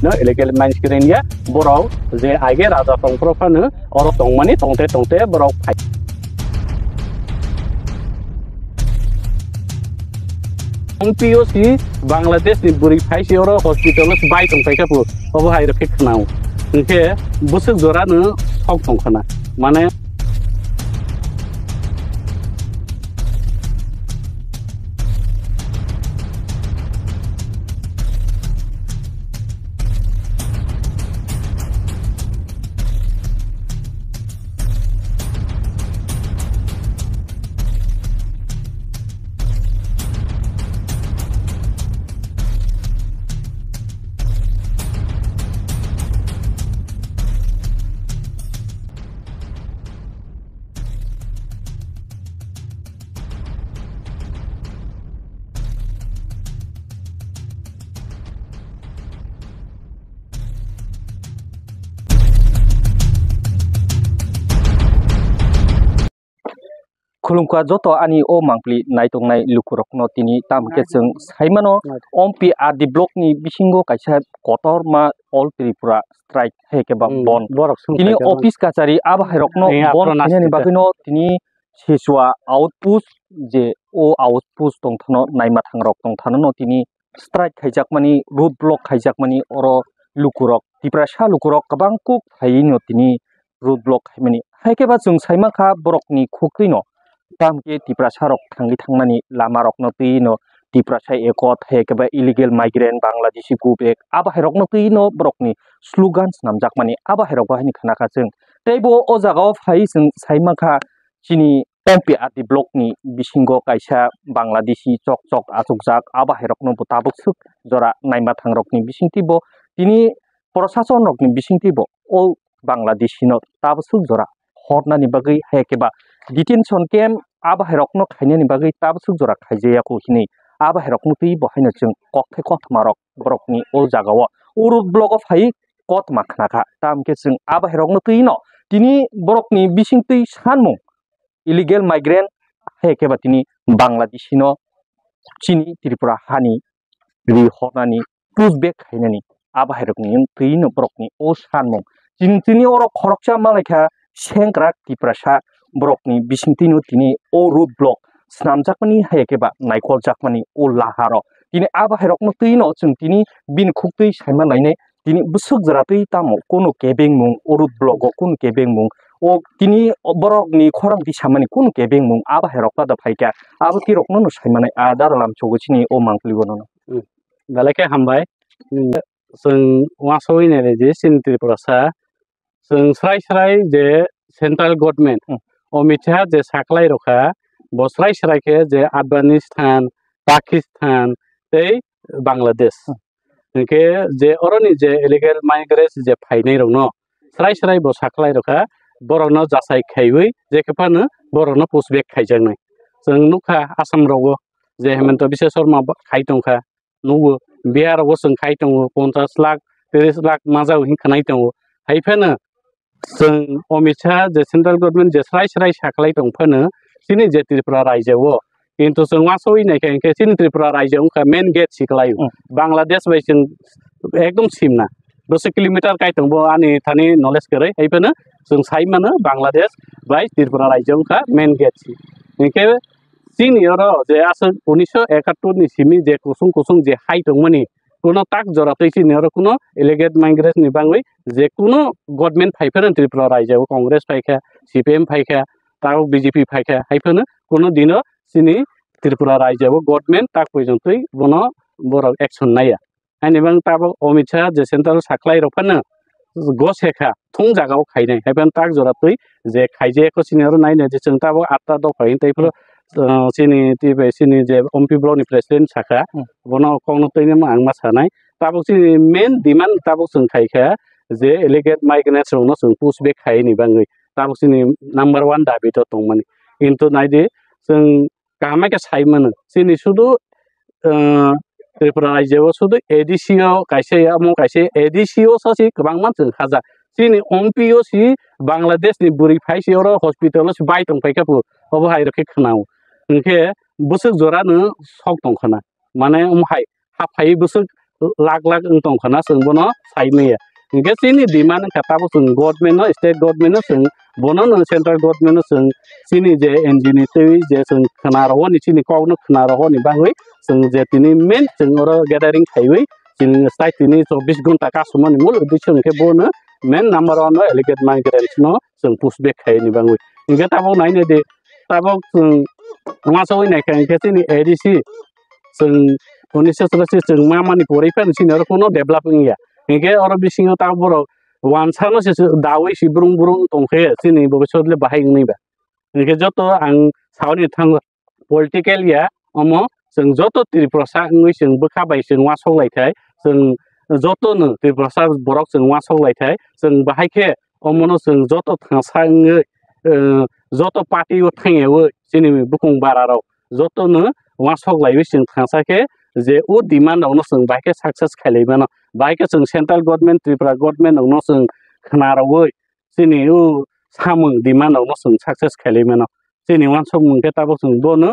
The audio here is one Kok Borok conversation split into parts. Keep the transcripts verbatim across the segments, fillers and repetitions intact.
No illegal migrant ya, borok je age raja tongphro phano oro tongmani tongte tongte borok phai. P O C Bangladesh ni bwrwi phai se oro hospital o bai tong paikha bo, obo hai rok khe khwnao. Hinkhe bwswk jora no sok tong khana. Mane Khulumkha joto ani o mangpili naitongnai lukurokno tini tamo khe chwng saimano, Ompi R D block ni bisingo kaisa kotorma All Tripura strike hai khe ba Hmm, bond. Borok song Tini khaijak office kachari abo hai rokno Eh, bond aphano khainani naisingsa. Bagwino tini Sechua outpost je o outpost tongthano naima thangrok tongthano no tini strike khaijakmani, road block khaijakmani, oro lukurok, Tiprasa lukurok kwbang kuk phaino tini road block khaimani. Hai khe ba chwng saimankha borokni khukgwino, tamo khe Tiprasa rok thangwi thangnani lama rokno twino Tiprasa Accord, hai khe ba illegal migrant, Bangladeshi go back, abo hai rokno twino borokni slogan swnamjakmani, abo hai rok bo haino khnakha chwng. Tei bo o jaga o phai chwng saimankha chini Ompi R D block ni bisingo kaisa Bangladeshi chok chok achukjak, abo hai rokno bo tabuk swk jora naima thangrokni bisingtwi bo tini prosason rokni bisingtwi bo o Bangladeshi no tabuk swk jora hornani bagwi hai khe ba detention camp abo hai rokno khainani bagwi tabuk swk jora khaijaya kho hinwi abo hai rokno twi bo haino chwng kok thai kothoma rok borokni o jaga o o road block o phai kothoma khnakha. Tamo khe chwng abo hai rokno twi no tini borokni bisingtwi sanmung illegal migrant, hai khe ba tini Bangladeshi no chini Tripura hani ri hornani push back khainani abo hai rokni twi no borokni o sanmung. Chini tini oro khoroksa malaikha sengkrak Tiprasa borokni bisingtwi no tini o road block swnamjakmani hai khe ba naikoljakmani o laharo. Tini abo hai rokno twi no chwng tini bini khuktwi saima lainai. Tini bwswk jora twi tamo kunu kebengmung, o road block o kunu kebengmung, o tini borokni khorang twi samani kunu kebengmung, abo hai rok pada phaikha, abo twi rokno no saimanai, a dara lam chogo chini o mangpili bono no. Hmm. Belai khe hambai. Hmm. Chwng uansugwi nailai di chini Tripurasa, chwng srai srai je central government, Hmm. Amit Shah je saklai rokha, bo srai srai khe je Afghanistan, Pakistan tei Bangladesh. Hmm. Hinkhe je oroni je illegal migrants je phainai rokno srai srai bo saklai rokha, borokno jachai khaiwi je khe phano borokno push back khaijaknai. Chwng nukha Assam rogo je Himanta Biswa Sarma ba-, khai tongkha, nugo Bihar rogo chwng khai tongo ponchash lakh, tris lakh majao hin khwnai tongo. Hai phano chwng Amit Shah je central government je srai srai saklai tong phano chini je Tripura raijao, kintu chwng uansugwi naikha hinkhe chini Tripura raijao wngkha main gate siklai o. Hmm. Bangladesh bai chwng ekdom simna, doso kilometer kai tongbo ani thani knowledge kwrwi, hai phano chwng sai mano Bangladesh bai Tripura raijao wngkha main gate si. Hinkhe chini oro je aswk unisho ekattor ni simi je kusung kusung je hai tongmani, kuno tak jora twi chini oro kuno illegal migrants ni bangwi je kuno government phai phano Tripura raijao Congress phaikha, C P M phaikha, tabuk B J P phaikha, hai phano kuno dino chini Tripura raijao government tak poijon twi bono borok action naiya. Ani bang tabuk Amit Shah je central saklai rok phano gose kha, thung jaga o khainai. Hai phano tak jora twi je khaijak kho chini oro nai nai je chwng tabuk atta dopha hin tei phano, Hmm. uh, chini twi bai chini je M P block ni president sakha, Hmm. bono kokno twi nang ma ang ma sanai. Tabuk chini main demand tabuk chwng khai kha je illegal migrants rok no chwng push back khai ni bangwi. Tabuk chini number one dabi to tongmani. Kintu nai di chwng kaham khe sai mano. Chini sudu, uh, Tripura rajyo o sudu A D C o kaisa ya, omo kaisa A D C o sa si kwbangma chwng khajak. Chini M P o si Bangladesh ni bwrwi phai si oro hospital o si bai tong paikha phu, obo hai rok khe khwnao. Hinkhe bwswk jora no sok tong khna. Mane omo hai ha phai bwswk lakh lakh wng tong kha na, chwng bono sai maya. Hinkhe chini demand wngkha tabuk chwng government no, state government no chwng, bono no central government no chwng chini je N G O ni twi je chwng khna rogo ni, chini kok no khna rogo ni bagwi chwng je tini main chwng oro gathering khaiwi chwng stai tini chobbish ghonta kasumani mul uddesho hinkhe bono main number one no illegal migrants no chwng push back khaini bagwi. Hinkhe tabuk naina di, tabuk chwng uansugwi naikha hinkhe chini A D C chwng unisho churashi chwng ma mani pore phano chini oro kono develop wngya. Hinkhe oro bisingo tabuk borok wansano se dawi si brung brung tongkhe chini bobisot le bahai wngnai ba. Hinkhe joto ang sauni thango political ya, omo chwng joto Tripurasa wngwi chwng bwkha bai chwng uansuk lai thai, chwng joto no Tripurasa borok chwng uansuk lai thai, chwng bahai khe omono chwng joto thangsa wngwi, eh, joto party o thangyawi chini bukung bara rok joto no uansuk laiwi chwng thangsa khe je o demand rok no chwng bahai khe success khailai mano, bahai khe chwng central government, Tripura government rok no chwng khna rogwi chini o samung demand rok no chwng success khailai mano. Chini uansukmung khe tabuk chwng bono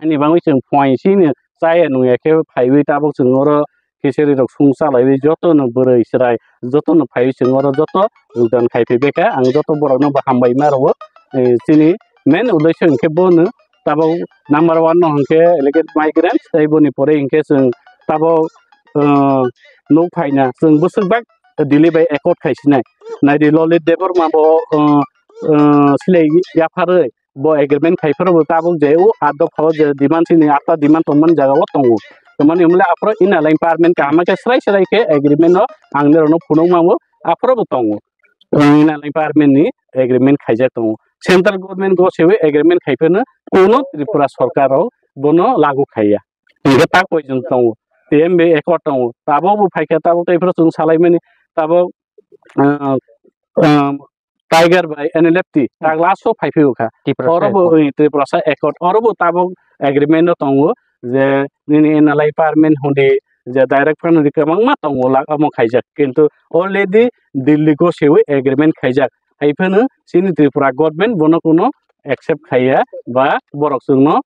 ani bagwi chwng phuaing sini chaya nungya khe phaiwi tabuk chwng oro khichari rok sung chalaiwi jotono bwrwi chwrai jotono phaiwi chwng oro joto jogdan khai phai baikha. Ang joto borokno bo hambai ma rwo. Eh, chini main uddesho hinkhe bono tabuk number one no hinkhe illegal migrants, tei boni pore hinkhe chwng tabuk, eh, nuk phaina chwng bwswk bak Delhi bai accord khaisinai. Naidi Lalit Debbarma bo, eh, eh, silai yapharwi bo agreement khai phuru bo tabuk je o art dopha o je demand chini atta demand tongmani jaga o tongo. Tongmani hwnle aphuru inner line permit kaham khe srai srai khe agreement no ang nirok no phunuk mango, aphuru bo tongo. Inner line permit ni agreement khaijak tongo. Central government go sewi agreement khai phano kuno Tripura sarkar rok bono lagu khaiya. Hinkhe tak poison tongo. T M B accord tongo. Tabuk bo phaikha, tabuk tei phuru chwng salaimani, tabuk, ah, ah, Tiger bai N L F T tak last o phai phiyokha. Tiprasa oro bo, accord. Oi, Tiprasa accord. Oro bo tabuk agreement o tongo je nini N L I permit hundi je direct fund hundi kwbangma tongo lak omo khaijak. Kintu already Delhi go sewi agreement khaijak. Hai phano chini Tripura government bono kuno accept khaiya ba borok chwngno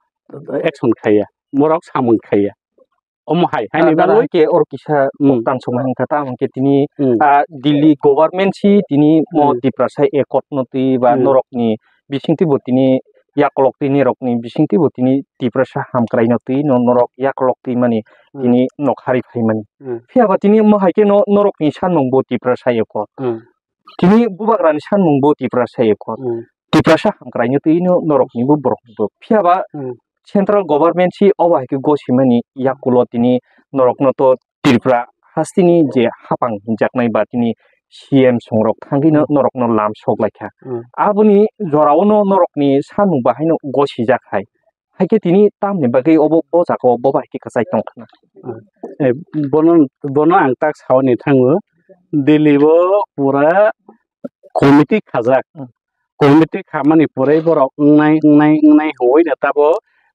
action khaiya. Borok samung khaiya. Omo hai, haini bagwi ke oro kisa tang songma hwnkha, tamo hwnkhe tini, ah, Delhi government si tini mo Tiprasa accord no twi ba norokni bisingtwi bo tini yakolok twi norokni bisingtwi bo tini Tiprasa hamkrai no twi no norok yakolok twi mani tini nok hari phai mani. Phiya ba tini mo hai khe no norokni sanmung bo Tiprasa accord. Tini bubagrani sanmung bo Tiprasa accord. Tiprasa hamkrai no twi no norokni bo borok bo. Phiya ba central government si obo hai khe gosimani yakulo tini norokno to Tripura hasteni je hapang hinjaknai ba tini C M songrok thangwi no norokno lam sok laikha. Aboni jorao no norokni sanmung bahaino gosijak hai. Hai khe tini tamni bagwi obo bo jaga o bo bai khe kwchai tong khna. Eh, bono, bono ang tak sawi ni thango. Delhi o pura committee khajak. Committee khamani pore borok wngnai, wngnai, wngnai hwnwi da tabo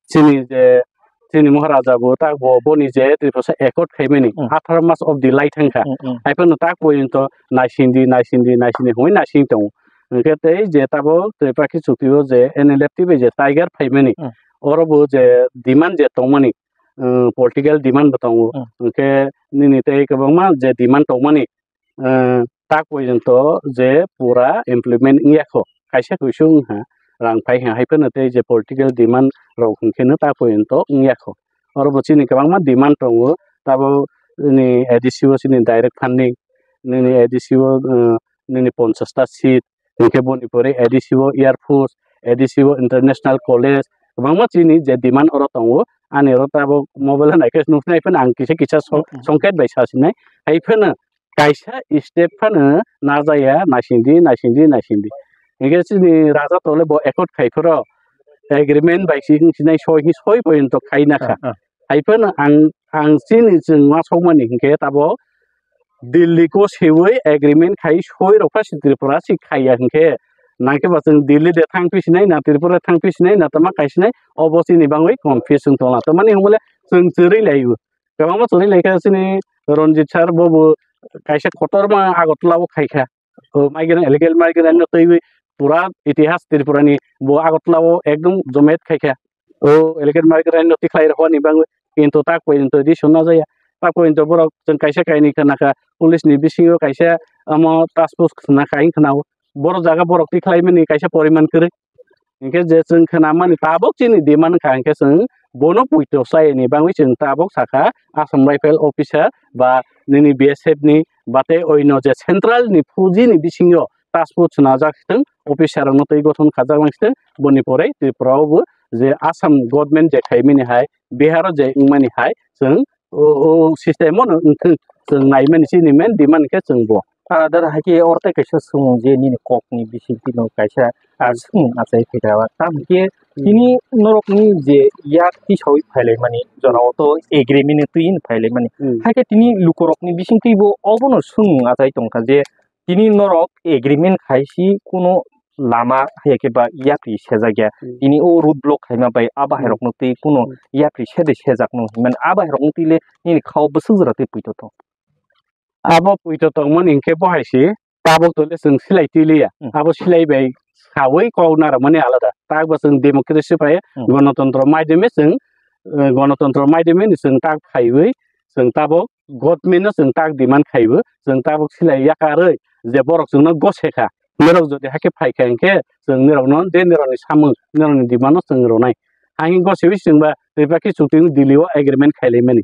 chini je, chini Maharaja bo tak bo boni je Tiprasa accord khaimani atharo mas of Delhi thangkha. Hai phano tak poyonto naisingdi, naisingdi, naisingdi hwnwi naising tongo. Hwnkhe tei je tabo tei pakhi chukti o je N L F T bai je Tiger phaimani, oro bo je demand je tongmani, eh, political demand bo tongo. Hwnkhe nini tei kwbangma je demand tongmani, eh, tak poyonto je pura implement wngya kho. Kaisa kuisu wngha, rang phai ha, hai phano tei je political demand rok hwnkhe no tak poyonto wngya kho. Oro bo chini kwbangma demand tongo, tabo ni A D C o chini direct funding, nini A D C o, eh, nini ponchash ta seat, hinkhe boni pore A D C o Air Force, A D C o International College, kwbangma chini je demand oro tongo, ani oro tabuk mobile o naikhe nuknai phano ang kisa kisa song-, songket bai sasinai, hai phano kaisa step phano najaya, naisingdi, naisingdi, naisingdi. Hinkhe chini raja tole bo accord khai phoro agreement bai si wng sinai soi hi soi poyonto khai nakha. Hai phano ang, ang chini chwng uansukmani hinkhe tabuk Delhi ko sewi agreement khai soi rok pha si Tripura si khaiya hinkhe, nangkhe ba chwng Delhi de thang phi sinai na Tripura thang phi sinai na tama khai sinai, obo chini bangwi confuse wng tongla. Tamani hwnmale chwng chwrwi lai o. Kwbangma chwrwi lai kha chini Ranjit sir bo bo kaisa kotorma Agartala o khai kha. O migrant, illegal migrant no twiwi pura itihas Tripura ni bo Agartala o ekdom jomet khai kha. O illegal migrant no tikhlai rokni bangwi kintu tak poyonto di sonna jaya. Takhuk hwnkhe borok chwng kaisa kainwi khna kha, police ni bisingo kaisa omo task force khna kha, hinkhna borok jaga borok tikhlai mani kaisa poriman kwrwi. Hinkhe je chwng khna mani tabuk chini demand kha, hinkhe chwng bono puito chayani bagwi chwng tabuk sakha Assam Rifle officer ba nini B S F ni ba tei oino je central ni fuji ni bisingo task force chwnajak thwng, officer rokno twi gothon khajak nang thwng, boni pore Tripura o bo je Assam government je khaimani hai, Bihar o je wngmani hai, chwng o, o system o no wngthwng, chwng naimani chini main demand khe chwng bo. Ah, dara haikhe oro tei kaisa swngmung je nini kokni bisingtwi no kaisa, ah, swngmung achai phaikha. Tamo khe tini norokni je yak tisawi phailaimani, jorao to agreement twi phailaimani. Hmm. Haikhe tini lukurokni bisingtwi bo obono swngmung achai tongkha je tini norok agreement khai si kuno lama hai khe ba yapri sejak ya. Hmm. Tini o road block khaima bai a bahai Hmm. rokno twi kuno Hmm. yapri sede sejak no hinmani a bahai rokno twi le nini khao bwswk jora twi puito thok. Abo puito tongmani hinkhe bo hai si tabuk tole chwng silai twi liya. Hmm. Abo silai bai sawi kok narwkmani alada. Tak bo chwng democracy bai Hmm. Ganatantro maidome chwng, eh, Ganatantro maidome ni chwng tak phaiwi chwng tabuk government no chwng tak demand khaiwi chwng tabuk silai yakarwi je borok chwngno gose kha. Norok jodi hakhe phai kha hinkhe chwng norokno je norokni samung norokni demand no chwng rwnai. Haini gosewi chwngba Tripura khe chukti Delhi o agreement khailaimani.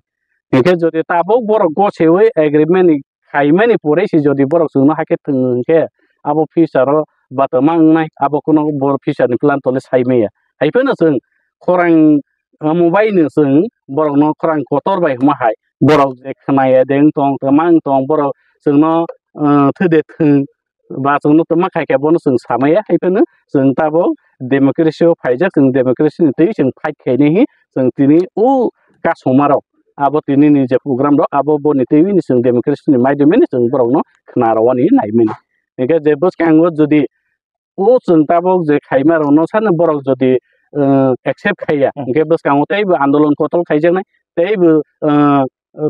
Hinkhe jodi tabuk borok gosewi agreement ni khaimani pore se jodi borok chwngno hakhe thwng hinkhe abo future o batama wngnai, abo kuno bor future ni plan tole saimaya. Haiphano chwng khorang, ah, mobile no chwng borokno khorang kotor bai hwnma hai. Borok je khwnaya de wng tong, tama wng tong, borok chwngno, ah, thwi de thwng, ba chwngno tama khai khe bono chwng samaya. Haiphano chwng tabuk democracy o phaijak, chwng democracy ni twi chwng fight khainai hi chwng tini o kasoma rok abo tini ni je program rok abo boni twi ni chwng democracy ni maidumi ni chwng borokno khna rwani naimani. Hinkhe je bwskango jodi o chwng tabuk je khaima rokno sano borok jodi, eh, accept khaiya, Hmm. hinkhe bwskango teibo andolon kotor khaijaknai, teibo, eh,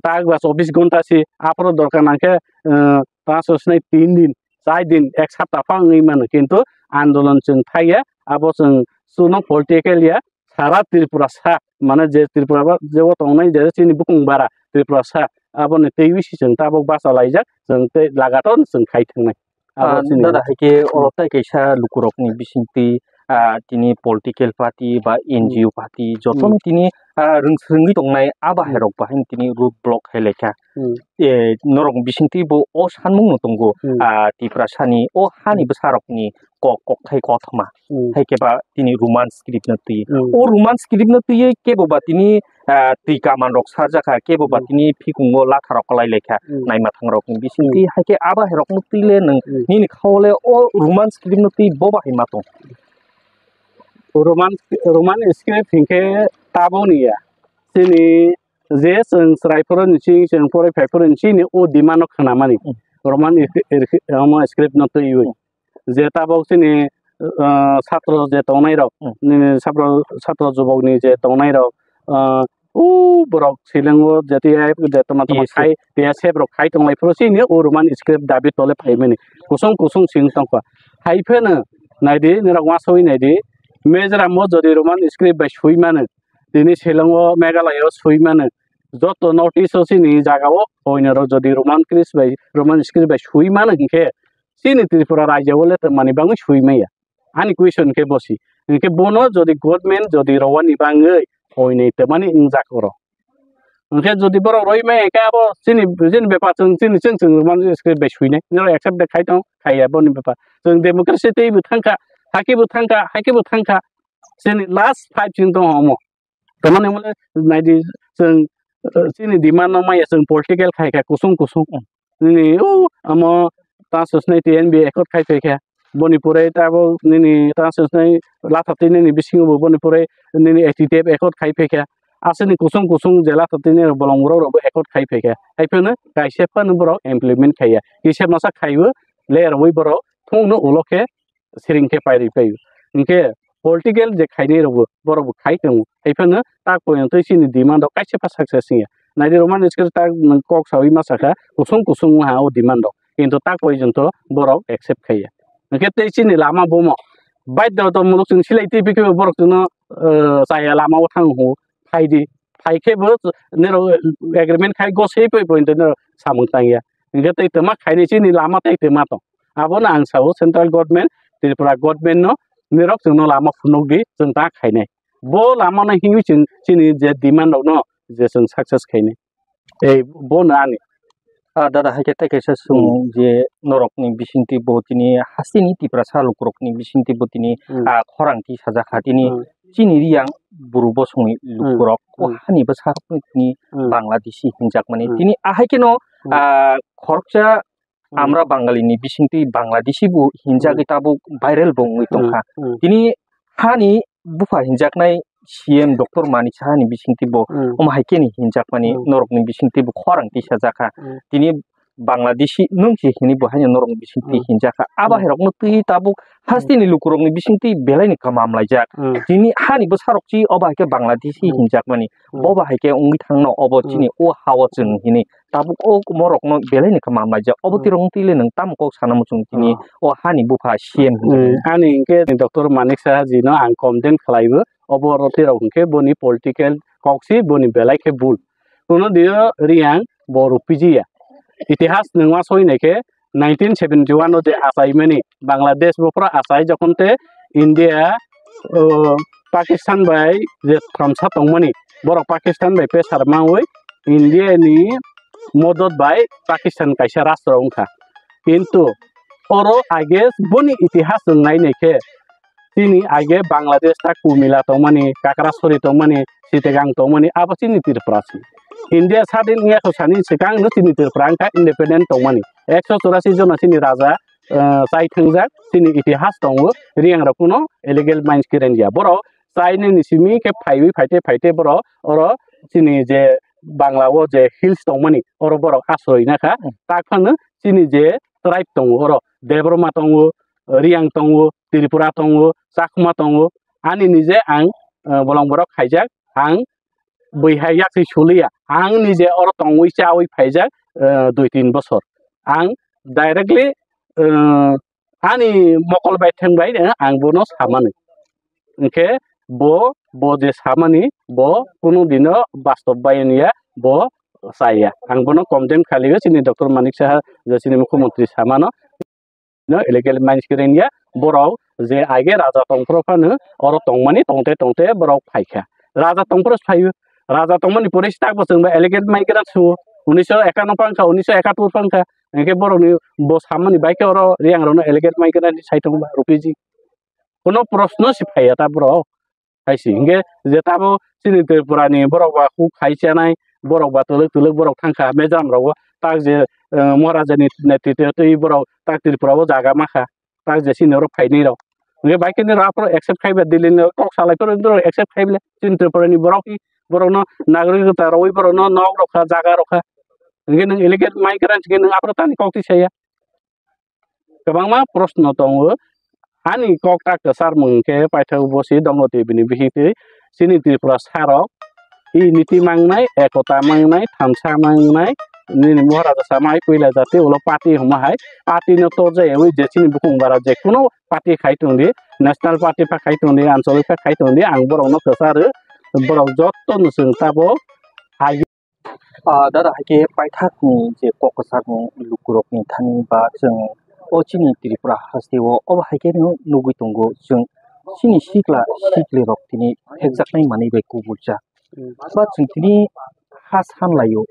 tak ba chobbish ghonta si aphuru dorkar nangkhe, eh, panch sosnai tin din, char din, ek sapta phang wngwi mano, kintu andolon chwng thaiya, abo chwng suno political ya, sara Tripura sa, mane je Tripura ba, je o tongnai je chini bukung bara Tripura sa, aboni teiwi si chwng tabuk bacha laijak, chwng tei lagator chwng khai thangnai. Abo Ah, chini dada hai khe oro tai kaisa lukurokni bisingtwi, ah, tini political party ba Hmm. N G O party jotono Hmm. tini, ah, rwng swrwngwi tongnai a bahai Hmm. rok bahai tini road block hai laikha. Hmm. Eh, norok bisingtwi bo o sanmung no tongo, Hmm. ah, Tiprasani o hani Hmm. bwsarokni kok, kokthai kothoma. Hmm. Hai khe ba tini Roman script no twi. Hmm. O Roman script no twiwi kebo ba tini, ah, twi kaman rok sarjak kha, kebo ba Hmm. tini phikungo latha rok kwlai lai kha, Hmm. naima thang rok ni bising Hmm. twi. Hai khe abo hai rok no twi le nwng Hmm. nini khao le o Roman script no twi bo bahai ma tong. Roman, Roman script hinkhe tabuk ni ya. Chini je chwng chwrai phoro ni chini, chwng porai phai phoro ni chini o demand no khna mani. Hmm. Roman, omo script no twiwi. Hmm. Je tabuk chini, ah, satro je tongnai rok, Hmm. nini satro, satro jubok ni je tongnai rok, ah, o borok silengo je tei je toma toma T S F. Khai, T S F rok khai tonglai phuru chini o Roman script dabi tole phaimani. Kusung kusung sing tongkha. Hai pheno naidi, nirok wansugwi naidi, Mizoram o jodi Roman script bai sui mano, tini Shillong o, Meghalaya o sui mano, joto North East o chini jaga o oino rok jodi Roman script bai, Roman script bai sui mano hinkhe, chini Tripura rajya o le tongmani bagwi sui maya. Ani question khe bosi. Hinkhe bono jodi government jodi rowani bagwi oinwi tongmani wngjak oro. Hinkhe jodi borok roi maya hinkhe abo chini, chini bepar chwng, chini chwng chwng Roman script bai suinai. Nirok accept de khai tong, khaiya boni bepar. Chwng democracy tei bo thangkha, hakhe bo thangkha, hakhe bo thangkha. Chini last five chwng tong omo. Tamani hwnle naidi chwng, eh, chini demand no maya chwng political khai kha kusung kusung. Nini o amo ta sosnai T N B accord khai phai kha. Boni pore ta bo nini ta sosnai latha twi nini bisingo bo boni pore nini A T T F accord khai phai kha. Aswkni kusung kusung je latha twi nini bolong borok rok bo accord khai phai kha. Hai phano kaisa phano borok implement khaiya. Kisa masa khaibo le rwui borok thungno ulo khe siring khe pairi paio. Hinkhe political je khainai rokbo, borokbo khai tongo. Hai phano tak poyang twi chini demand rok kaisa pha success wngya. Naidi Roman script tak nwng kok sawi ma sakha, kusung kusung wngha o demand rok. Kintu tak poyang to borok accept khaiya. Hinkhe tei chini lama bomo. Baidhota muluk chwng silai twi phikhe borok chwngno, eh, chaya lama o thang ho, phaidi. Phai khe bo nero agreement khai go sei poi poi nero samung tangya. Hingke tei twma khaini chini lama tei twma tong. Abono ang sao central government, Tripura government no nirok chwngno lama phunukdi chwng ta khainai. Bo lama no himwi chwng chini je demand rok no je chwng success khainai. Ei bo no ani. Ah, dada, hai khe tei kaisa sung Hmm. je norokni bisingtwi bo tini hasteni Tiprasa lukurokni bisingtwi bo tini, Hmm. ah, khorang ti sajak kha tini Hmm. chini riyang buru bosongni lukurok o Hmm. hani bwsarokno tini Hmm. Bangladeshi hinjakmani. Hmm. Tini ahai kheno, Hmm. ah, khoroksa Hmm. Amra Bangalini bisingtwi Bangladeshi bo hinjagwi Hmm. tabuk viral bo wngwi Hmm. tongkha. Hmm. Tini hani bupha hinjaknai C M Doctor Manik Sahani bisingtwi bo Hmm. omo hai khe ni hinjakmani Hmm. norokni bisingtwi bo khorang tisa jakha. Hmm. Tini Bangladeshi nwng se hini bo haino norokni bisingtwi Hmm. hinjakha. Abo Hmm. hai rokno twi tabuk Hmm. hasteni lukurokni bisingtwi belai ni kamam laijak. Hmm. Tini hani bwsarok chi obo hai khe Bangladeshi Hmm. hinjakmani. Hmm. Bobo hai khe wngwi thangno obo Hmm. chini o hao chwng hini. Tabuk o morokno belai ni kha mamlaijak. Obo Hmm. tirok wng twi le nwng tamo kok sana muchung tini Hmm. o hani bupha C M hinwi. Hmm, ani hinkhe Doctor Manik Saha ji no ang condemn khlaibo. Obo oro tirok hinkhe boni political kok si boni belai khe bul. Kuno dio Riyang bo rupiji ya. Itihas nwng ma soi nai khe nineteen seventy one o je achaimani Bangladesh bo phra achai jokhon te India, o, Pakistan bai je thamsa tongmani, borok Pakistan bai pesar maui India ni modot bai Pakistan kaisa rastro wngkha. Kintu oro age boni itihas nwng nai nai khe chini age Bangladesh ta Kumila tongmani, Kakrasori tongmani, Sitegang tongmani, abo chini Tripura si. India sadin wngya kho sani swkang no chini Tripura wngkha independent tongmani. Ekso churasi jona chini raja, eh, chai thangjak, chini itihas tongo, Riyang rok kuno illegal mines kiren ya. Borok chainani simi khe phaiwi phaite phaite borok oro chini je Bangla o je hills tongmani, oro borok asroi nakha. Tak phano chini je tribe tongo, oro Debbarma tongo, Riyang tongo, Tripura tongo, Chakma tongo. Ani nije ang, eh, bolong borok khaijak, ang bui hai yak se suliya. Ang nije oro tongwi chawi phaijak, eh, dui tin bosor. Ang directly, eh, ani mokol bai theng bai, eh, ang bono samani. Hwnkhe bo, bo je samani, bo kunu dino bastob bai ya, bo chaya. Ang bono condemn khaliyo, chini Doctor Manik Saha, je chini Mukhyamantri samano. No illegal mines kiren ya, borok je age raja tongphro phano oro tongmani tongte tongte borok phaikha. Raja tongphro phaio, raja tongmani pore si tak bo chwngba illegal migrant suo, unisho ekano phangkha, unisho ekatur phangkha, hwnkhe borokni bo samani bai khe oro Riyang rokno illegal migrant sai tongba, refugee. Kono proshno si phaiya ta borok. Hai si, hingke je tamo chini Tripura ni borok ba huk hai chanai, borok ba twlwk twlwk borok thangkha, mejam rogo tak je, eh, Maharaja ni netritwe twi borok tak Tripura o jaga makha, tak je chini oro phainai rok. Hingke bai khe nini rok aphuru accept khai ba Delhi ni kok salai phuru nini rok accept khai bile chini Tripura ni borok, borok no nagrikta rwi borok no nok rokha, jaga rokha. Hingke nwng illegal migrant hingke nwng aphuru tani kok twi saya. Kwbangma proshno tongo. Ani kok ta kwcharmung khe paithak bosi Dongoti bini bihik twi chini Tripura sarok unity mangnai, ekota mangnai, thamsa mangnai, nini Maharaja samai puila jati ulo party hwnma hai party no torjak ewi je chini bukhung bara je kuno party khai tongdi, national party pha khai tongdi, ancholik pha khai tongdi, ang borok no kwcharo, borok joto no chwng tabok hai Ah, dada, hai khe paithakni je kok kwchakni lukurokni thani ba chwng o chini Tripura hasteo obo hai khe no nugwi tongo chwng chini sikla siklirok tini phekjaknai manwi bai kubuljak. Hmm. Ba chwng tini ha sanlaio,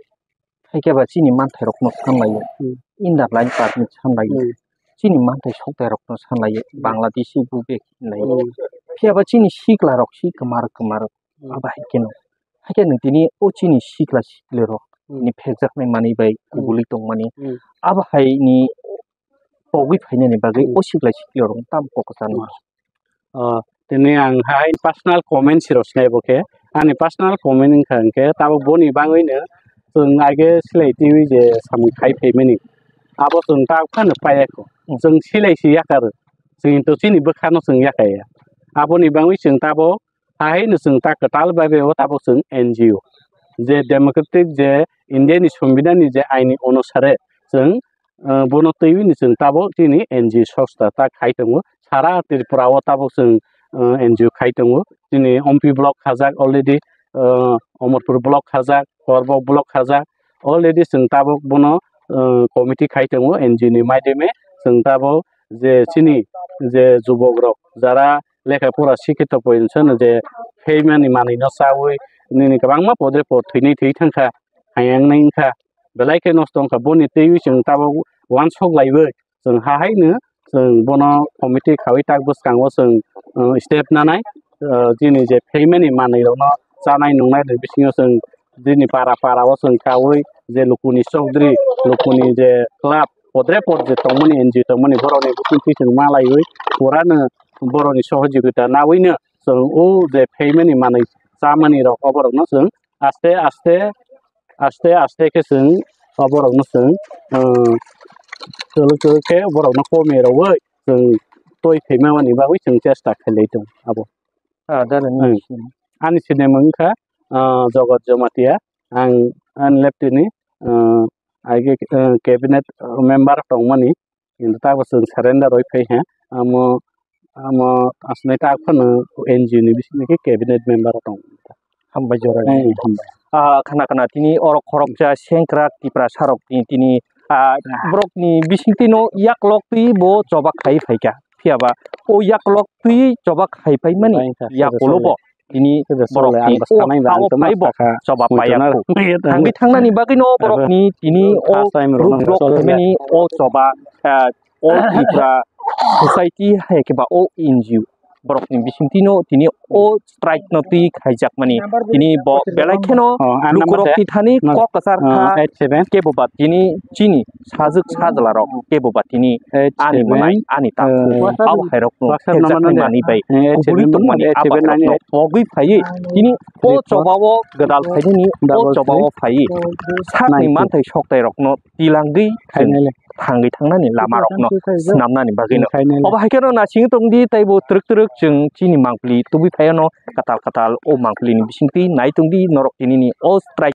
hai khe ba chini manthairokno sanlaio, Hmm. Inner Line Permit sanlaio, Hmm. Chini manthai soktairokno sanlaio, Hmm. Bangladeshi bo bek hinlaio. Hmm. Phiya ba chini siklarok si kwmar kwmar Hmm. abo hai kheno. Hai khe nwng tini o chini sikla siklirok Hmm. ni phekjaknai manwi bai Hmm. kubulwi tongmani. Hmm. Abo hai ni pogwi phainani bagwi Hmm. o sikla siklirok tamo kok kwchangma. Hmm. Ah, tini ang hai personal comment si rw sinai bo khe. Ani personal comment wngkha hwnkhe tabuk boni bagwino chwng age silai twiwi je samung khai phaimani. Abo chwng ta phano paiya kho. Hmm. Chwng silai si yakar. Chwng to chini bwkhano chwng yakaya. Aboni bagwi chwng tabuk Haino chwng ta kwtal bai bai o tabuk chwng N G O. Je democratic je India ni Songbidan ni je aini onusare chwng, uh, bono twiwi ni chwng tabuk chini N G O songstha ta khai tongo. Sara Tripura o tabuk chwng, uh, N G O khai tongo. Chini M P block khajak already, ah, Omorpur block khajak, Korbok block khajak. Already chwng tabuk bono, ah, committee khai tongo N G O ni maideme. Chwng tabuk je chini je jubok rok jara lekha pora sikhe tongpoi hwnwi je phaimani manwi no chawi nini kwbangma podre pod thwinwi thwi thangkha, hayang nai wngkha, belai khe nosto wngkha. Boni twiwi chwng tabuk uansuk laiwi chwng ha haino chwng bono committee khawi tak bwskango chwng, uh, step nanai, uh, chini je phaimani manwi rokno chanai nungnai ni bisingo chwng chini para para o chwng kawi je lukuni chokdri, lukuni je club, podre pod je tongmani N G O tongmani borokni bisingtwi chwng malaiwi purano borokni sohojogita nawino chwng o je phaimani manwi chamani rok oborokno chwng aste aste aste aste khe chwng oborokno chwng, ah, kwlwk kwlwk khe borokno komie rwwi chwng twi phaimani bagwi chwng chesta khlai tongo abo. Ah, dada ni Hmm. sini. Ani sinimung wngkha, ah, Jogot Jomatia. Ang, ani left ni, ah, age, ah, cabinet member tongmani. Kintu tabuk chwng surrender oi phai ha. Amo, amo aswk tak phano N G O ni bisingtwi khe cabinet member tong. Hambai jora. Eh, hambai. Ah, khana khana tini oro khoroksa sengkrak Tiprasa rok tini, tini, ah, borok ni bisingtwi no yaklok twi bo choba khai phaikha. Phiya ba o yaklok twi choba khai phaimani Bai kha, yakulo sole. Bo tini Sida borok sole, ni ang bwskanai ba, o ang tamo phaibo saka choba muitu paiya na khu. Thangwi thangnani bagwi no borok ni tini o first time rok ruk nang rok sole. Khaimani o choba, ah, o Tripura society hai khe ba o N G O borok ni bisingtwi no tini o strike no twi khaijakmani. Tini bo belai kheno Oh, ang lukurok number se? Tithani No. Kok kwchar Oh, kha. Eight seven. Kebo ba tini chini sajwk sajla rok kebo ba tini Eight ani seven. Mwnai ani tak Eh, abo hai rok no WhatsApp number no de. Mani bai Eh, eight kuburi seven tongmani eight seven abo hai rok no nine eight. Pogwi phaiwi tini o Report. Choba o gwdal phainani o double choba three o phaiwi sakni nine two. Manthai soktai rok no tilangwi Khainai le. Thangwi thangnani lama rok no swnamnani bagwi no. Khainai le. Obo hai kheno nasing tongdi taibo twrwk twrwk chwng chini mangpili tubui phaiyano katal katal o mangpili ni bisingtwi nai tongdi norok tinini o strike